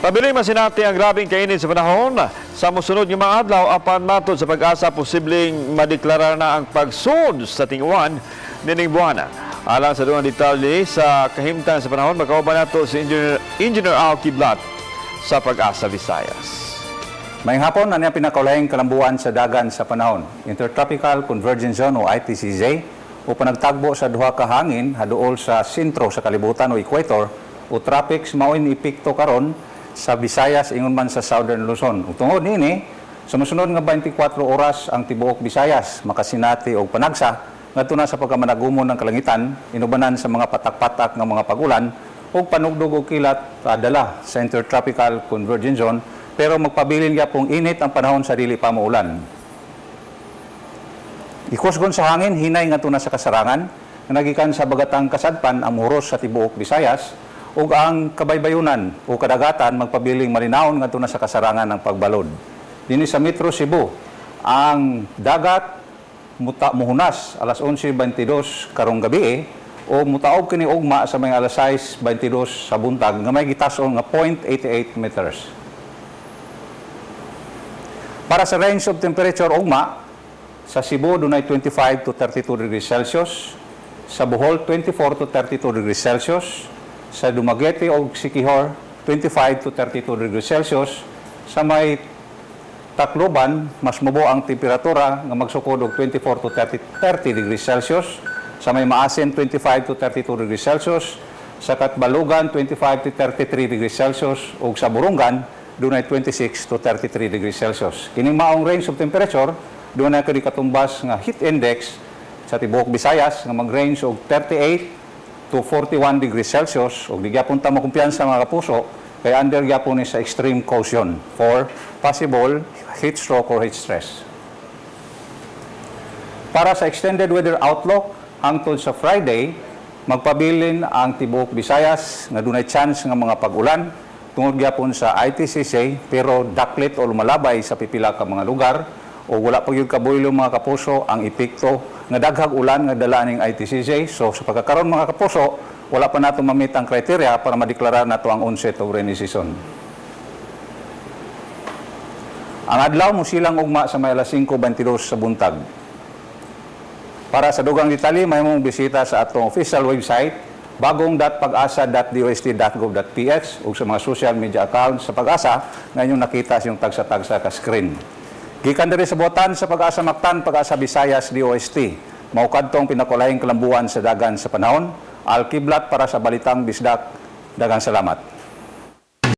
Pabiling masinati ang grabeng kainit sa panahon sa mosunod nga mga adlaw, apan matod sa Pag-asa, posibleng madeklara na ang pagsud sa ting-uwan nining buwana. Alang sa dugang detalye sa kahimtang sa panahon, makauban nato si Engineer Al Kiblat sa Pag-asa Visayas. Maayong hapon, ano ang pinakaulahing kalambuan sa dagan sa panahon? Intertropical Convergence Zone o ITCZ o panagtagbo sa duha ka hangin haduol sa sentro sa kalibutan o equator o tropics mao'y epekto karon sa Visayas ingon man sa Southern Luzon. Ug tungod niini, sa mosunod nga 24 oras, ang tibuok Visayas makasinati og panagsa ngadto na sa pagkamanagumon ng kalangitan, inubanan sa mga patak-patak nga mga pagulan ug panugdog og kilat dala sa Intertropical Convergence Zone, pero magpabilin gyapong init ang panahon sa dili pa muulan. Gikusgon sa hangin hinay ngadto na sa kasarangan nga nagikan sa bagatang kasadpan ang muhuros sa tibuok Visayas, ug ang kabaybayunan o kadagatan magpabiling malinawon ngadto na sa kasarangan ng pagbalod. Dinhi sa Metro Cebu, ang dagat muta muhunas alas 11:22 karong gabi o mutaob kini ugma sa mga alas 6:22 sa buntag nga may gitason nga 0.88 meters. Para sa range of temperature ugma, sa Cebu dunay 25 to 32 degrees Celsius, sa Bohol 24 to 32 degrees Celsius, sa Dumaguete ug Siquijor 25 to 32 degrees Celsius, sa may Tacloban mas mubo ang temperatura nga magsukod og 24 to 30 degrees Celsius, sa may Maasin 25 to 32 degrees Celsius, sa Catbalogan 25 to 33 degrees Celsius ug sa Borongan dunay 26 to 33 degrees Celsius. Kining maong range of temperature dunay kini katumbas nga heat index sa tibuok Visayas nga mag-range og 38 to 41 degrees Celsius, ug di gyapon ta makumpiyansa, mga kapuso, kay under gyapon ni sa extreme caution for possible heat stroke or heat stress. Para sa extended weather outlook hangtod sa Friday, magpabilin ang tibuok Visayas nga dunay chance nga mga pag-ulan tungod gyapon sa ITCZ, pero daklit o lumalabay sa pipila ka mga lugar, o wala pa gyud kabuylo, mga kapuso, ang epekto nga daghag ulan nga dala ning ITCZ. So sa pagkakaron, mga kapuso, wala pa nato ma-meet ang criteria para madeklara nato ang onset of rainy season. Ang adlaw mo silang ugma sa may alas 5:22 sa buntag. Para sa dugang detalye, mahimong bisita sa atong official website bagong.pagasa.dost.gov.ph ug sa mga social media accounts sa Pag-asa nga inyong nakita sa inyong tagsa-tagsa ka screen. Gikan diri sa buotan sa Pag-asa Mactan, Pag-asa Visayas, DOST. Mao kadtong pinakulahing kalambuan sa dagan sa panahon. Al Kiblat para sa Balitang Bisdak. Daghang salamat.